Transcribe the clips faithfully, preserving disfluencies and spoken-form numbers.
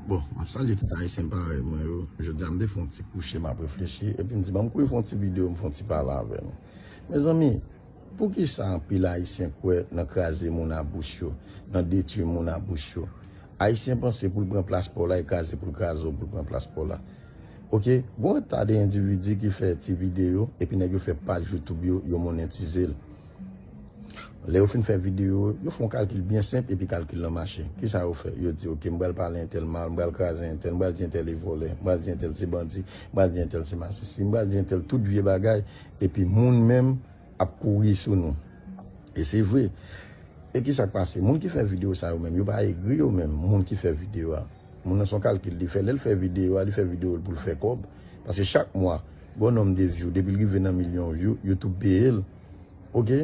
Bon, m ap salye tout Ayisyen parèy mwen yo. Jodi a, m te fè yon ti kouche, m ap reflechi, epi m di, ban m kouri fè yon ti videyo, m fè yon ti pale avè nou. Mezanmi, poukisa anpil Ayisyen kwè nan kraze moun a bouch yo, nan detwi moun a bouch yo? Ayisyen panse pou l pran plas pa w la, e kraze pou l kraze w pou l pran plas pa w la. Oke, gon ta de endividi ki fè ti videyo, epi nèg yo fè paj YouTube yo, yo monetize l. Lè yo fin fè videyo, yo fè yon kalkil byen senp epi kalkil lan mache. Kisa yo fè? Yo di, oke, m pral pale entèl mal, m pral kraze entèl, m pral di entèl e vòlè, m pral di entèl se bandi, m pral di entèl se masisi, m pral di entèl tout vye bagay, epi moun menm ap kouri sou nou. E se vre. E kisa k pase? Moun ki fè videyo sa yo menm, yo pa egri yo menm, moun ki fè videyo a. Moun nan se yon kalkil li fè. Lè l fè videyo a, li fè videyo l pou l fè kòb. Paske chak mwa, gon nonm de view, depi l rive nan milyon view, YouTube peye l. Oke?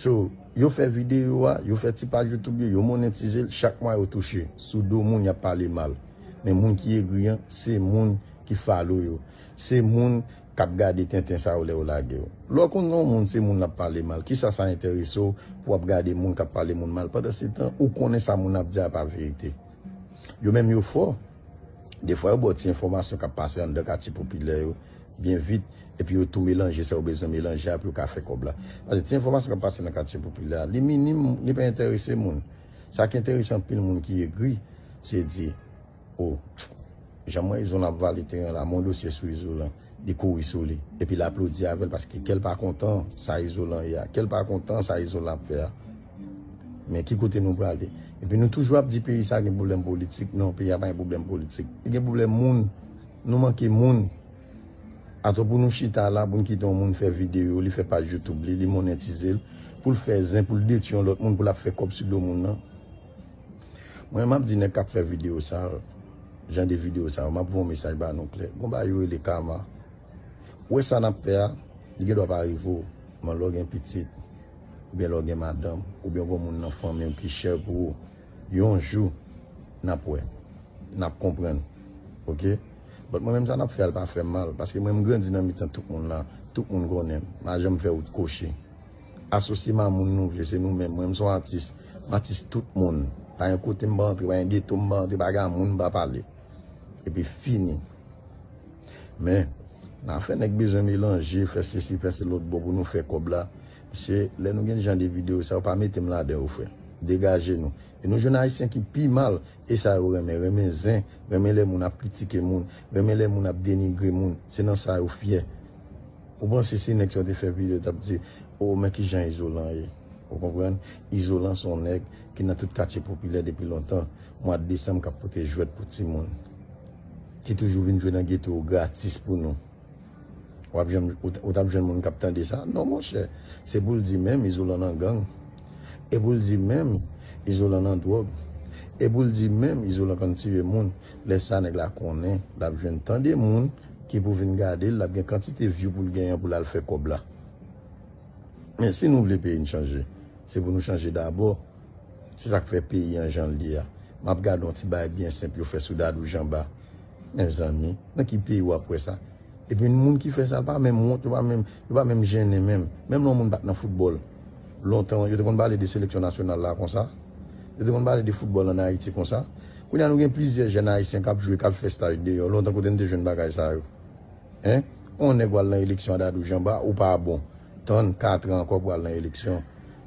So, yo fè videyo a, yo fè ti paj YouTube yo, yo monetize l, chak mwa yo touche. Sou do moun y ap pale mal. Men moun ki egri an, se moun ki follow yo. Se moun k ap gade tenten sa yo lè yo lage yo. Lè w konn yon moun se moun l ap pale mal, kisa sa enterese w pou w ap gade moun k ap pale moun mal? Pandan se tan, ou konnen sa moun ap di a pa verite. Yo menm yo fò. Defwa yo ba w ti enfòmasyon k ap pase anndan katye popilè yo byen vit, epi yo tou melanje sa yo bezwen melanje a pou yo ka fè kòb la. Paske ti enfòmasyon k ap pase nan katye popilè a, li minim, li pa enterese moun. Sa ki enterese anpil moun ki egri, se di, o, jan m wè Izolan ap vale teren la, m wè yon dosye sou Izolan, li kouri sou li, epi l aplodi avè l paske kè l pa kontan sa Izolan ye a, kè l pa kontan sa Izolan ap fè a. Men ki kote nou prale? Epi nou toujou ap di peyi sa gen pwoblèm politik. Non, peyi a pa gen pwoblèm politik. Li gen pwoblèm moun. Nou manke moun. Atò pou nou chita la, pou n kite yon moun fè videyo, li fè paj YouTube li, li monetize l, pou l fè zen, pou l detwi yon lòt moun, pou l ap fè kòb sou do moun nan. Mwen, m ap di nèg k ap fè videyo sa, jan de videyo sa, m ap voye yon mesaj ba nou klè. Gon bagay yo rele kama. Ou wè sa n ap fè a, li gen dwa pa rive w, men lè w gen pitit, oubyen lè w gen madanm, oubyen w gen moun nan fanmi w ki chè pou ou, yon jou, n ap wè, n ap konprann. Oke? But mwen menm sa n ap fè a, l pa fè m mal, paske mwen m grandi nan mitan tout moun la, tout moun konnen m, m pa janm fè wout kwochi. Asosye m a moun nou vle, se nou menm. Mwen, m se yon atis. M atis tout moun. Pa gen kote m pa antre, pa gen geto m pa antre, pa gen moun m pa pale. Epi fini. Men, nan afè nèg bezwen melanje, fè sesi, fè se lòt bò pou nou fè kòb la. Mesye, lè nou gen jan de videyo sa yo, pa mete m ladan yo, frè. Degaje nou. E nou jwenn Ayisyen ki pi mal, e sa yo renmen, renmen zen, renmen lè moun ap kritike moun, renmen lè moun ap denigre moun. Se nan sa yo fyè. Ou panse si nèg sa yo te fè videyo, yo t ap di, o, men kijan Izolan ye. Ou konprann? Izolan se yon nèg ki nan tout katye popilè depi lontan. Mwa desanm k ap pote jwèt pou timoun. Ki toujou vin jwe nan geto yo gratis pou nou. W ap jwenn, ou t-, ou t ap jwenn moun k ap tande sa? Non, monchè. Se pou l di menm, Izolan nan gang. E pou l di menm, Izolan nan dwòg. E pou l di menm, Izolan konn tiye moun. Lè sa, nèg la konnen, l ap jwenn tan de moun ki pou vin gade l, l ap gen kantite view pou l genyen pou l al fè kòb la. Men si nou vle peyi n chanje, se pou nou chanje dabò. Se sa k fè peyi an jan l ye a. M ap gade yon ti bagay byen senp yo fè sou Dadou Janba. Mezanmi, nan ki peyi w ap wè sa? Epi moun ki fè sa, l pa menm wont, yo pa menm, yo pa menm jennen menm. Menm lè yon moun pa t nan foutbòl. Lontan, yo te konn pale de seleksyon nasyonal la konsa. Yo te konn pale de foutbòl ann Ayiti konsa. Kounye a nou gen plizyè jèn ayisyen k ap jwe, k al fè staj deyò. Lontan kote n te jwenn bagay sa yo? Hein? On nèg w al nan eleksyon a Dadou Janba, ou pa bon. Tann kat an ankò pou al nan eleksyon.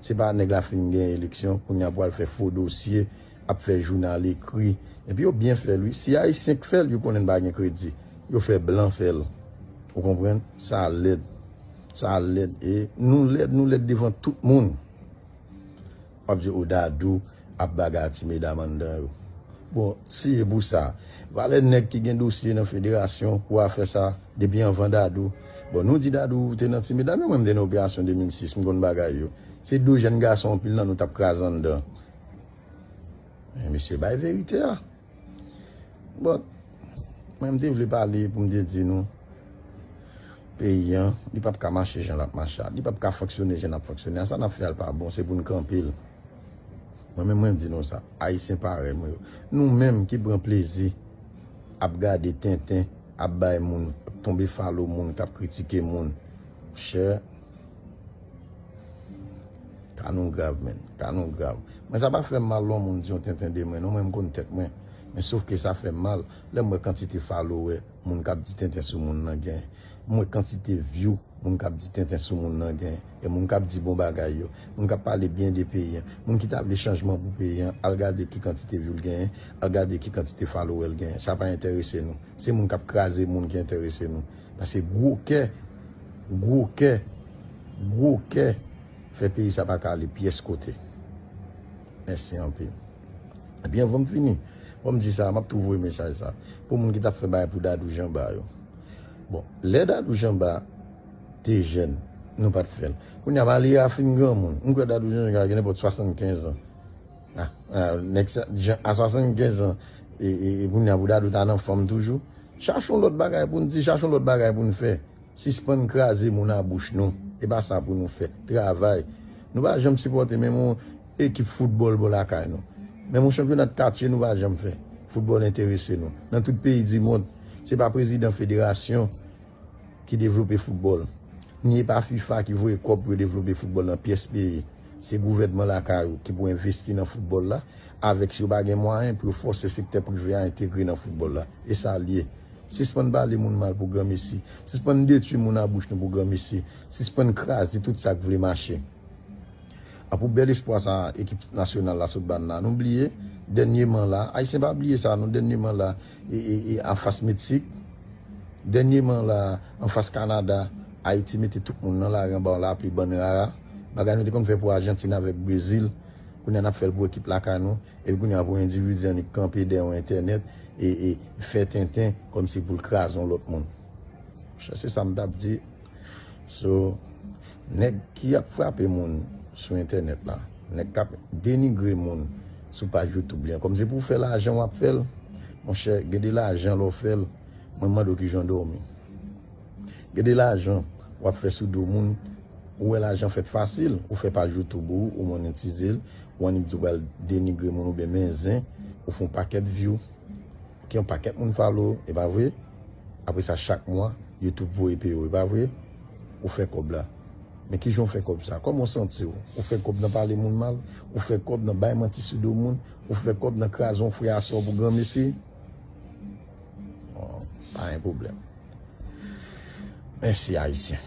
Se pa nèg la fin gen eleksyon, kounye a pou al fè fo dosye, ap fè jounal ekri. Epi yo byen fè l, wi. Si Ayisyen k fè l, yo konnen n pa gen kredi. Yo fè blan fè l. Ou konprann? Sa lèd. Sa lèd. E nou lèd, nou lèd devan tout moun. W ap di, o, Dadou ap bagay a ti medam anndan yo. Bon, si e pou sa, valè nèg ki gen dosye nan federasyon pou afè sa, depi anvan Dadou. Bon, nou di Dadou te nan ti medam yo, mwen m te nan operasyon de mil sis, m konn bagay yo. Se de jèn gason anpil nan nou t ap kraze anndan. Men mesye, bay verite a. Bon, mwen m te vle pale pou m te di nou, peyi an, li p ap ka mache jan l ap mache a. Li p ap ka fonksyone jan l ap fonksyone a. Sa n ap fè a l pa bon, se pou n kanpe l. Mwen menm, mwen di nou sa, Ayisyen parèy mwen yo. Nou menm ki pran plezi ap gade tenten, ap bay moun, ap tonbe falo moun, k ap kritike moun. Chè, ka nou grav, menn. Ka nou grav. Mwen, sa pa fè m mal lè yon moun di yon tenten de mwen, non, mwen, m konn tèt mwen. Men sof ke sa fè m mal lè m wè kantite follower moun k ap di tenten sou moun nan genyen. M wè kantite view moun k ap di tenten sou moun nan genyen. E moun k ap di bon bagay yo. Moun k ap pale byen de peyi an. Moun ki ta vle chanjman pou peyi an. Al gade ki kantite view l genyen. Al gade ki kantite follower l genyen. Sa pa enterese nou. Se moun k ap kraze moun ki enterese nou. Paske gwo kè, gwo kè, gwo kè fè peyi sa pa ka ale pyès kote. Mèsi anpil. Ebyen, anvan m fini, fò m di sa, m ap tou voye mesaj sa. Pou moun ki t ap fè bagay pou Dadou Janba yo. Bon, lè Dadou Janba te jèn, nou pa t fè l. Kounye a, Malia fin granmoun. M kwè Dadou Janba gen nenpòt swasannkenz an. Ah, ah, nèg sa, jan, a swasannkenz an, e, e, e kounye a pou Dadou ta nan fòm toujou. Chache yon lòt bagay pou n di, chache yon lòt bagay pou n fè. Sispann kraze moun a bouch nou. E pa sa pou nou fè. Travay. Nou pa janm sipòte menm yon ekip foutbòl bò lakay nou. Menm yon chanpyona de katye nou pa janm fè. Foutbòl enterese nou. Nan tout peyi di mond, se pa prezidan federasyon ki devlope foutbòl. Ni e pa fifa ki voye kòb pou yo devlope foutbòl nan pyès peyi. Se gouvènman lakay ou ki pou envesti nan foutbòl la, avèk si yo pa gen mwayen pou yo fòse sektè prive a entegre nan foutbòl la. E sa l ye. Sispann pale moun mal pou granmesi. Sispann detwi moun a bouch nou pou granmesi. Sispann kraze tout sa k vle mache. A pou bèl espwa sa ekip nasyonal la sot ba n la, nou bliye, dènyeman la, Ayisyen pa bliye sa, non, dènyeman la, e, e, e, anfas Meksik, dènyeman la, anfas Kanada, Ayiti mete tout moun nan lari anba yon lapli bann rara. Bagay nou te konn fè pou Ajantin avèk Brezil, kounye a n ap fè l pou ekip lakay nou, epi kounye a pou endividi annik kanpe dèyè yon entènèt e, e fè tenten kòmsi pou l kraze yon lòt moun. Monchè, se sa m t ap di. So, nèg ki ap frape moun sou entènèt la, nèg k ap denigre moun sou paj YouTube li an, kòm se pou fè lajan w ap fè l, monchè, gen de lajan lè w fè l, mwen mande w kijan w dòmi. Gen de lajan w ap fè sou do moun, ou wè lajan fèt fasil, ou fè paj YouTube ou, ou monetize l, ou annik di w pral denigre moun oubyen men zen, ou fè yon pakèt view. Gen yon pakèt moun follow, e pa vre? Apre sa, chak mwa, YouTube voye peye w, e pa vre? Ou fè kòb la. Men kijan w fè kòb sa? Kòman w santi w? Ou fè kòb nan pale moun mal? Ou fè kòb nan bay manti sou do moun? Ou fè kòb nan kraze yon frè aswè pou granmesi? Bon, pa gen pwoblèm. Mèsi, Ayisyen.